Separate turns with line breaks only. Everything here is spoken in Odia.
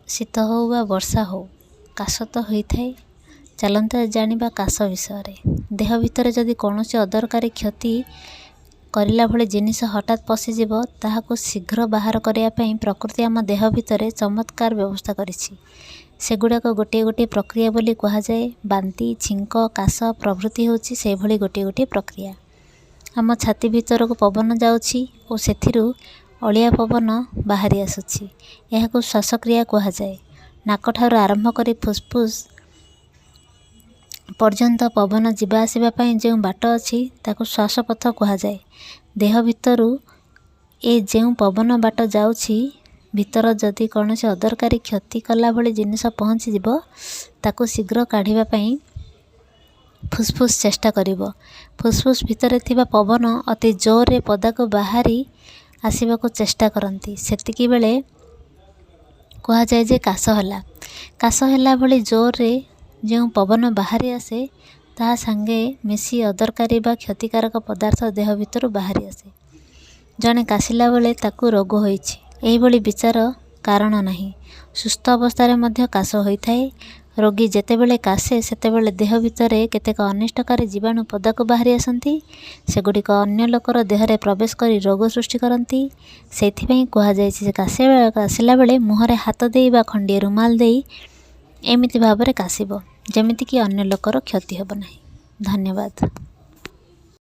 ଶୀତ ହେଉ ବା ବର୍ଷା ହେଉ, କାଶ ତ ହୋଇଥାଏ। ଚାଲନ୍ତୁ ଜାଣିବା କାଶ ବିଷୟରେ। ଦେହ ଭିତରେ ଯଦି କୌଣସି ଅଦରକାରୀ କ୍ଷତି କରିଲା ଭଳି ଜିନିଷ ହଠାତ୍ ପଶିଯିବ, ତାହାକୁ ଶୀଘ୍ର ବାହାର କରିବା ପାଇଁ ପ୍ରକୃତି ଆମ ଦେହ ଭିତରେ ଚମତ୍କାର ବ୍ୟବସ୍ଥା କରିଛି। ସେଗୁଡ଼ାକ ଗୋଟିଏ ଗୋଟିଏ ପ୍ରକ୍ରିୟା ବୋଲି କୁହାଯାଏ। ବାନ୍ତି, ଛିଙ୍କ, କାଶ ପ୍ରଭୃତି ହେଉଛି ସେହିଭଳି ଗୋଟିଏ ଗୋଟିଏ ପ୍ରକ୍ରିୟା। ଆମ ଛାତି ଭିତରକୁ ପବନ ଯାଉଛି ଓ ସେଥିରୁ ଅଳିଆ ପବନ ବାହାରି ଆସୁଛି। ଏହାକୁ ଶ୍ୱାସକ୍ରିୟା କୁହାଯାଏ। ନାକଠାରୁ ଆରମ୍ଭ କରି ଫୁସ୍ଫୁସ୍ ପର୍ଯ୍ୟନ୍ତ ପବନ ଯିବା ଆସିବା ପାଇଁ ଯେଉଁ ବାଟ ଅଛି, ତାକୁ ଶ୍ୱାସପଥ କୁହାଯାଏ। ଦେହ ଭିତରୁ ଏ ଯେଉଁ ପବନ ବାଟ ଯାଉଛି, ଭିତର ଯଦି କୌଣସି ଅଦରକାରୀ କ୍ଷତି କଲା ଭଳି ଜିନିଷ ପହଞ୍ଚିଯିବ, ତାକୁ ଶୀଘ୍ର କାଢ଼ିବା ପାଇଁ ଫୁସ୍ଫୁସ୍ ଚେଷ୍ଟା କରିବ। ଫୁସ୍ଫୁସ୍ ଭିତରେ ଥିବା ପବନ ଅତି ଜୋରରେ ପଦାକୁ ବାହାରି ଆସିବାକୁ ଚେଷ୍ଟା କରନ୍ତି। ସେତିକି ବେଳେ କୁହାଯାଏ ଯେ କାଶ ହେଲା। କାଶ ହେଲା ଭଳି ଜୋରରେ ଯେଉଁ ପବନ ବାହାରି ଆସେ, ତାହା ସାଙ୍ଗେ ମିଶି ଅଦରକାରୀ ବା କ୍ଷତିକାରକ ପଦାର୍ଥ ଦେହ ଭିତରୁ ବାହାରି ଆସେ। ଜଣେ କାଶିଲା ବେଳେ ତାକୁ ରୋଗ ହୋଇଛି, ଏହିଭଳି ବିଚାର କାରଣ ନାହିଁ। ସୁସ୍ଥ ଅବସ୍ଥାରେ ମଧ୍ୟ କାଶ ହୋଇଥାଏ। ରୋଗୀ ଯେତେବେଳେ କାଶେ, ସେତେବେଳେ ଦେହ ଭିତରେ କେତେକ ଅନିଷ୍ଟକାରୀ ଜୀବାଣୁ ପଦାକୁ ବାହାରି ଆସନ୍ତି। ସେଗୁଡ଼ିକ ଅନ୍ୟ ଲୋକର ଦେହରେ ପ୍ରବେଶ କରି ରୋଗ ସୃଷ୍ଟି କରନ୍ତି। ସେଇଥିପାଇଁ କୁହାଯାଇଛି ଯେ କାଶିଲା ବେଳେ ମୁହଁରେ ହାତ ଦେଇ ବା ଖଣ୍ଡିଏ ରୁମାଲ ଦେଇ ଏମିତି ଭାବରେ କାଶିବ, ଯେମିତିକି ଅନ୍ୟ ଲୋକର କ୍ଷତି ହେବ ନାହିଁ। ଧନ୍ୟବାଦ।